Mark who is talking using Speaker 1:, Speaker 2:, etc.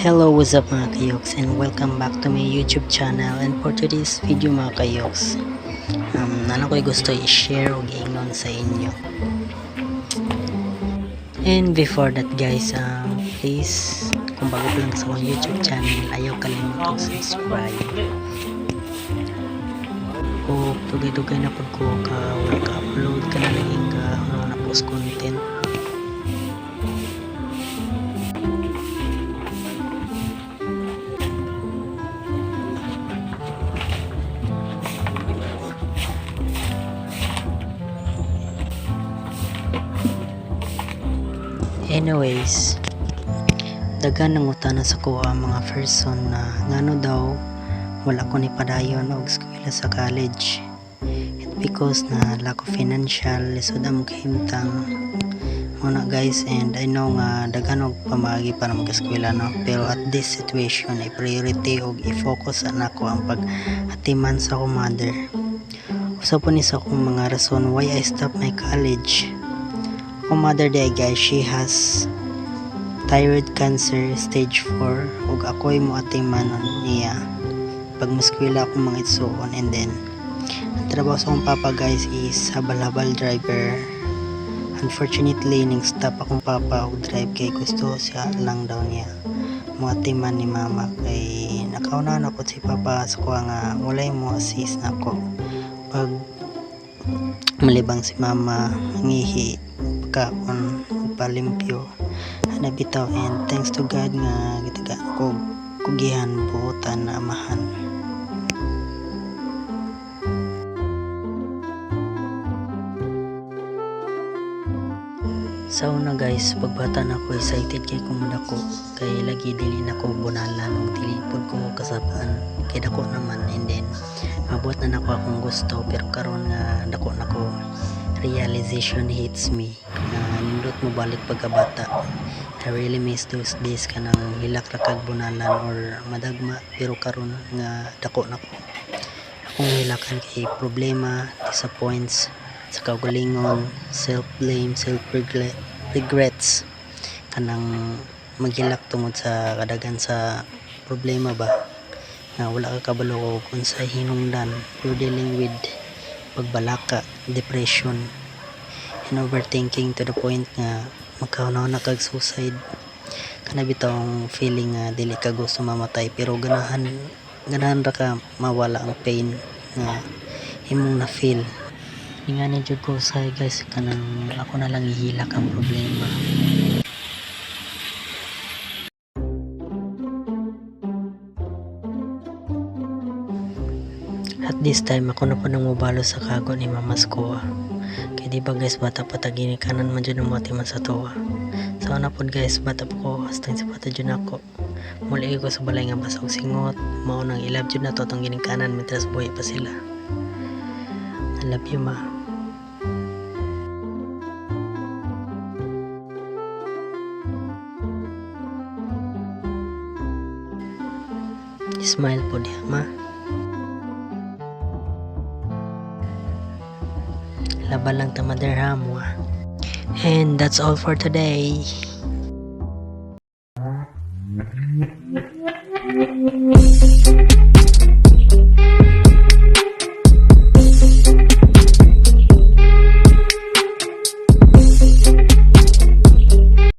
Speaker 1: Hello, what's up, mga kayoks, and welcome back to my YouTube channel. And for today's video, mga kayoks, naa ko'y gusto i-share o giingon sa inyo. And before that, guys, please, kung bago pa lang sa akong YouTube channel, ayaw kalimutang subscribe. O dugay-dugay na pud ko ka wala ka upload ka na naging ka ano na post content. Anyways, daghan nangutana sa akoa ang mga person na ngano daw wala ko ni padayon og eskwela sa college. It because na lack of financial, lisod among kahimtang. Mao na, guys, and I know nga daghan og pamaagi para mag-eskwela, no, pero at this situation ay priority og i-focus nako ang pag-atiman sa akong mother. Usa po ni sa akong mga rason why I stopped my college. Akong mother diay, guys, she has thyroid cancer stage 4 ug ako'y moatiman niya pag moskwela akong mga igsuon. And then ang trabaho sa akong papa, guys, is habal-habal driver. Unfortunately, ning stop akong papa og drive kay gusto siya lang daw niya moatiman ni mama, kay nakauna na po si papa sa kuha nga walay mo assist nako pag malibang si mama, mangihi, pagkaon, palimpyo ana bitaw. And thanks to God nga gitagaan ko kugihan buotan na amahan. Sa una, guys, pagbata na ko, excited kay ko modako kay lagi dili na ko bunalan ug dili pud ko kasab-an kay dako naman, and then mabuhat na nako akong gusto. Pero karon nga dako na ko, realization hits me nga nindot mo balik pagkabata. I really miss those days, kanang hilak ra kag bunalan or madagma. Pero karon nga dako na ko, akong hilakan kay problema, disappoints sa kaugalingon, self blame, self regrets, kanang maghilak tungod sa kadaghan sa problema ba nga wala ka kabalo og unsay hinungdan. You're dealing with pagbalaka, depression and overthinking to the point nga magkahuna-huna kag suicide, kana bitawng feeling nga dili ka gusto mamatay pero ganahan ganahan ra ka mawala ang pain nga imong na feel. Ingani jud ko usahay, guys, kanang ako na lang ihilak ang problema. At this time, ako na po nang mobalo sa kago ni mama sa kuha. Kay di ba, guys, bata pa ta, ginikanan man jud ang moatiman sa atoa. Sa una pod, guys, bata pa ko, hasta sa jud ako. Muli ko sa balay nga basa og singot, mao nang ilab jud nato atong ginikanan mientras buhi pa sila. I love you, ma. Smile po diha, ma. Laban lang ta, mother, ha, mo. And that's all for today.